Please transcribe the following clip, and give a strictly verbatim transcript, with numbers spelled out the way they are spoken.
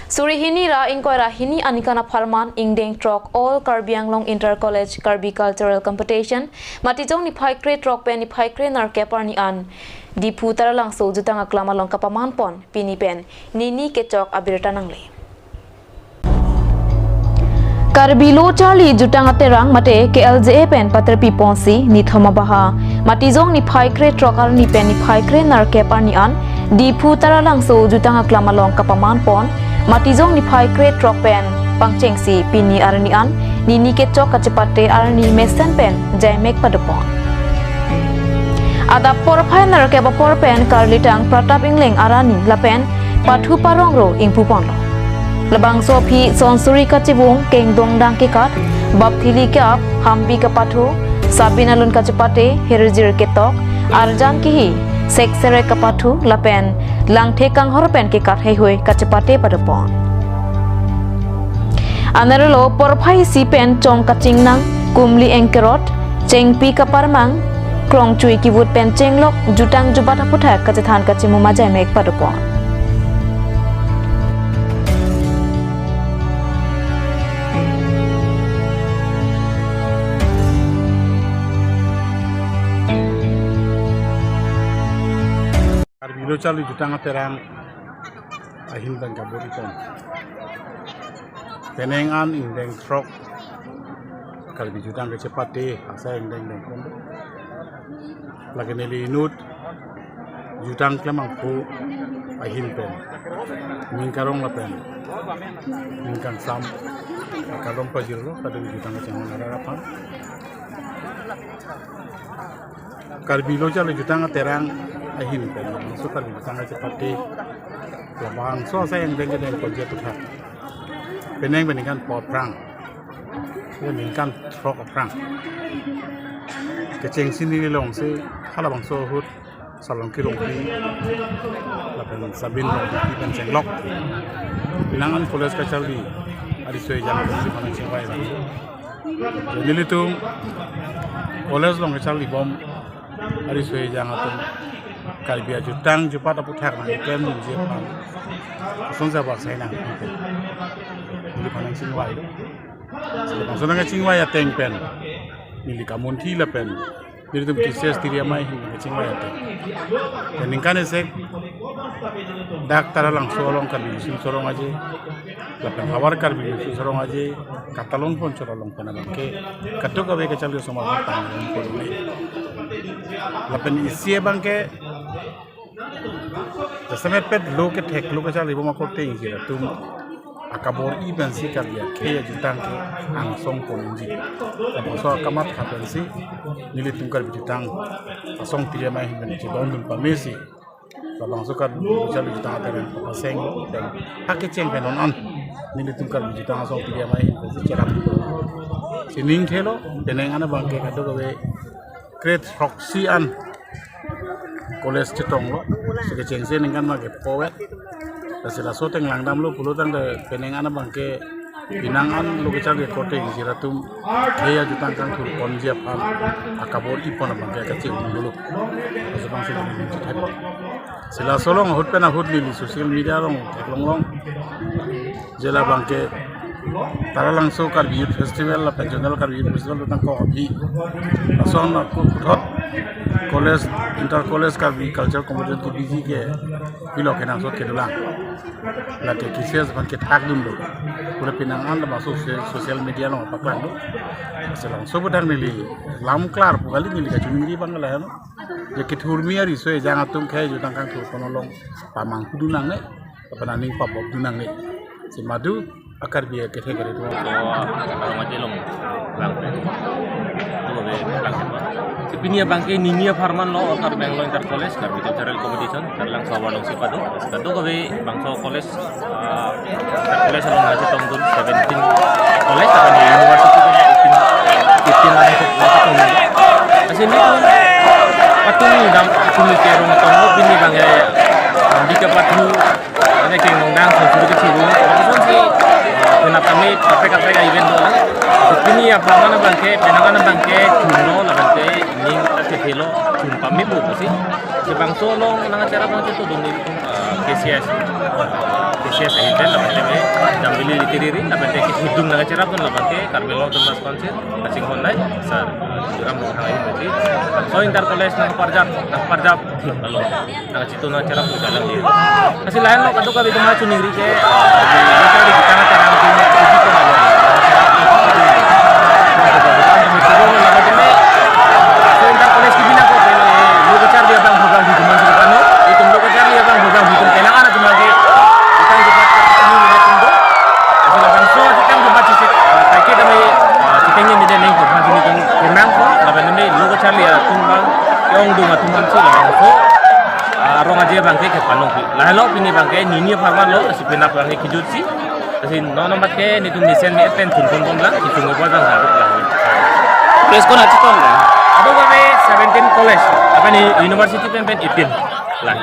Suri hini ra ingkoi ra hini aningkan apharman ingdeng throk All Karbi Anglong Inter College Karbi Cultural Competition Matijong niphai kre throk pen niphai kre nerkep arni an Diphu Taralangso jutang aklam along kapaman pon, pini pen nini kechok abirta nangle. Karbi Lo Charli Jutang Aterang mate K L J A pen paterpi ponsi nithom abaha Matijong niphai kre throk arni pen niphai kre nerkep arni an Diphu Taralangso jutang aklam along kapaman pon, Matijong niphai kre throk pen pangchengsi pini arni an nini kechok kachepate arni mesen pen jaimek padopon. Adap porphai nerkep apor pen karlitang Pratap Ingleng arani lapen Pathu Parongro ingpuponlo. Labangso aphi sonsuri kachevung, kengdong dang kekat, bapthili kap, hambi kapathu, sabin alun kachepate, hirjir ketok, arjan kihi, seksere kapathu lapen langthe kanghor pen kekat heihui kachepate padopon. Anerlo porphai isi pen chong kachingnang, kumli engkerot, chengpi kaparmang, krongchui kivut pen chenglok, jutang jubat aputhak kachethan kachimuma jaimek padopon. Karbi Lo Charli Jutang Aterang ahin pen kabor-i pon. Penang an ingdeng throk Karbi jutang kachepate asai ingdeng dengpon. Lake neli inut jutang klem angphu ahin pen ning karong lapen ning kangsam akarong pajirlo kadung jutang kachehon arat aphan. Karbi Lo Charli Jutang Aterang ahin pen labangso Karbi Jutang Kachepate, labangso asai ingdeng kedengponji aputhak penang pen ningkan po aphrang, ya, ningkan throk aphrang kechengsi neli longsi halabangso ahut Salongki Rongpi lapen Sabin Rongpi pen chenglok. Penang an college kacharli ariso ejang si mane chingvai abang. Nelitum college along kacharlibom ariso ejang atum Karbi ajutang jubat aputhak nangklemdunji aphan asonsi abarsai nang. Neli aphan nangchingvai do. Sila bangso nangchingvai ateng pen neli kamunthi lapen nelitum K C S tiri amei ahin nangchingvai ateng. Pen ningkan isi dak Taralangso along Karbi Riso Nimso Rong Aje lapen havar Karbi Riso Nimso Rong Aje katalon ponchot along pen abangke kadokave kacharli osomar aphan tangdun pon-e. Lapen isi abangke jasemet pet lo kethek lo kacharlibom akorte ingjir atum akabor-i pensi Karbi akhei ajutang ke angsong pon-inji. Labangso akamatha pensi nelitum Karbi jutang asong tiri amei ahin pen chedondun pamesi labangso Karbi Lo Charli Jutang Aterang kapaseng pen akecheng pen non an nelitum Karbi jutang asong tiri amei ahin pensi cherap. Si ning thelo penang an abangke kadokave grade throksi an college chetonglo. Si kechengsi ningkan ma kepo-et. Lasi laso ateng langdamlo pulotangte penang an abangke penang an lo kacharli akorte ingjir atum khei ajutang kangthur ponji aphan akabor-i pon abangke kachingdunlo. Laso abangsi neli chethaipo. Si laso along ahut pen ahut neli social media along theklonglong. Je labangke Taralangso Karbi Youth Festival lapen Zonal Karbi Youth Festival tangkok aphi lason ako puthot college, inter college Karbi culture competition T B G ke pilo kenangsot kedolang. Lake K C S aphan kethakdunlo. Pura penang an labangso social media along paklanglo. Selangso aputhak neli lam klar pu kali, neli kachiningri abang lahelo. Je kethurmi ariso ejang atum khei ajutang kangthur pon along pamanghu dun nangne, lapen aning pabok dun nangne. Si madu a Karbi akethe kare do. So, Karong Aje along lang pen. Ito kave lang pen. Si pini abangke nini apharman lo Karbi Anglong Inter College Karbi Cultural Competition, Taralangso along si pado. Kadokave bangso college, ah, Inter College along nangchetongdun seventeen college, lapen university eighteen, eighteen along nangchetongdun. Lasi nelitum atum dam, atum ni kerong tonglo pini abangke, ah, di kapathu, ane kengdong dang sonsuri kachevung. Lapuson si, ah, penap kami kaprek kaprek a-event dolang. Pini apharman abangke, penang an abangke chunlo, labangke ning kachethelo, chun pame pu pusi. Si bangso along nangcherap nangchetongdun nelitum, ah, K C S, K C S ahin pen lapen teme Literary, lapen te kehidung nangcherapdun labang ke Karbi Anglong Autonomous Council kachinghon nai, sir, Tuliram Ronghang ahin mati. So inter college nangparjap, nangparjap, alo, nangchitu nangcherapdun alam di. Lasi lahenlo kadokave atum choningri ke, ah, di, di kita nangcherap di, di, di, di, So inter college kebi nangkok, eh, lo kacharli abang program hiduman sih kano, itum lo kacharli abang program hiduman kena ana atum lagi. Kita juga ini ini atum do. Asal abang so kita juga masih sih, eh, kaike kami, eh, kita ini dia neng program sini kan kenang ko, laban ini lo kacharli atum bang, yong dung atum bang sih labang so, eh, arong aja bang ke kepano ki. Lahenlo pini bang ke nini apharman lo, si penap bang ke kejut sih. Lasi non amat ke netum mesen me pen thun thun bomlang, itum ngebor bang haruk lang. Press ko na chetong ka? Ado kami seventeen college, apa ni university pen pen eighteen lang.